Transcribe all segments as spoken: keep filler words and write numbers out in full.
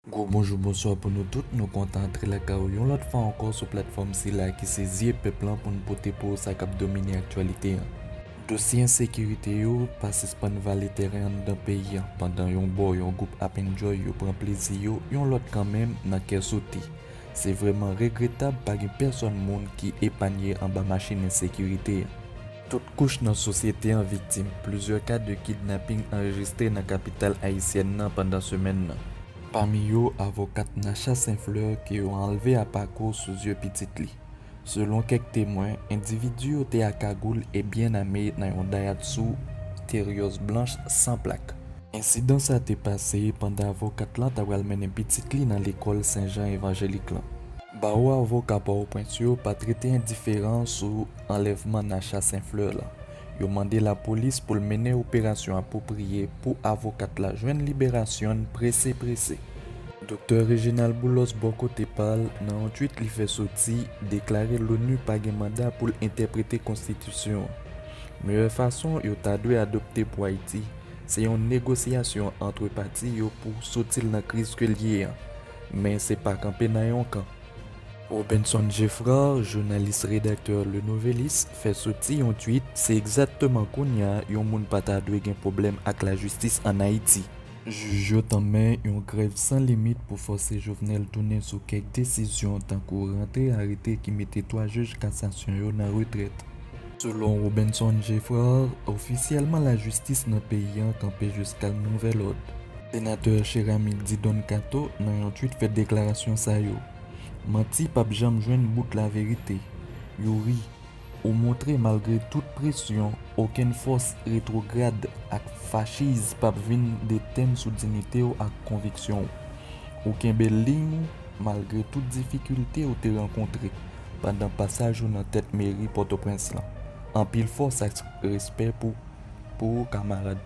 Gwo bonjou, bonswa pou nou tout. Nou kontan antre lakay ou yon lòt fwa ankò sou platfòm sila ki se Zye Pèp lan pou n pote pou ou sa k ap domine aktyalite an. Dosye ensekirite yo pa sispann vale teren anndan peyi an. Pandan yon bò, yon gwoup ap enjoy, yo pran plezi yo, yon lòt kanmenm nan kè sote. Se vrèman regretab, pa gen pèsòn moun ki epanye anba machin ensekirite an. Tout kouch nan sosyete an viktim. Plizyè ka de kidnaping anrejistre nan kapital ayisyèn nan pandan semèn nan. Pami yo, avokat Nacha Saint Fleur ke yo anlve a Pako sou zye pitit li. Selon kèk temwen, endividi yo te a kagoul e byen ame nan yon Daihatsu Terios blanch san plak. Ensidan sa te pase pandan avokat lan ta pral mennen pitit li nan lekòl Sen Jan Evanjelik lan. Bawo avoka Pòtoprens yo pa t rete endiferan sou anlèvman Nacha Saint Fleur lan. Yo mande lapolis pou l mennen operasyon apwopriye pou avokat la jwenn liberasyon n prese prese. Doktè Reginald Boulos bò kote pa l, nan yon tweet li fè soti, deklare l'ONU pa gen manda pou l entèprete konstitisyon an. Meyè fason yo ta dwe adopte pou Ayiti, se yon negosyasyon ant pati yo pou soti l nan kriz ke l ye an. Men se pa kanpe nan yon kan. Robenson Geffrard, jounalis redaktè Le Nouvelliste, fè soti yon tweet, se egzakteman kounye a yon moun pa ta dwe gen pwoblèm ak lajistis ann Ayiti. Jij yo tanmen yon grèv san limit pou fòse Jovenel tounen sou kèk desizyon, tankou rantre arete ki mete twa jij kasasyon yo nan retrèt. Selon Robenson Geffrard, ofisyèlman lajistis nan peyi an kanpe jiska nouvèl òd. Senatè Cheramy Didon Catho nan yon tweet fè deklarasyon sa yo. Manti p ap janm jwenn bout laverite. Youri, ou montre malgre tout presyon, okenn fòs retwograd ak fachis p ap vin detenn sou diyite w ak konviksyon w. Ou kenbe liy ou malgre tout difikilte ou te rankontre pandan pasaj ou nan tèt meri Pòtoprens lan. Anpil fòs ak respè pou, pou ou, kamarad.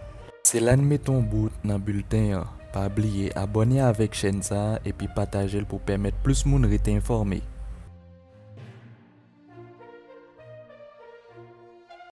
Se la n mete yon bout nan bilten an. Pa bliye abòne avèk chèn sa a epi pataje l pou pèmèt plis moun rete enfòme.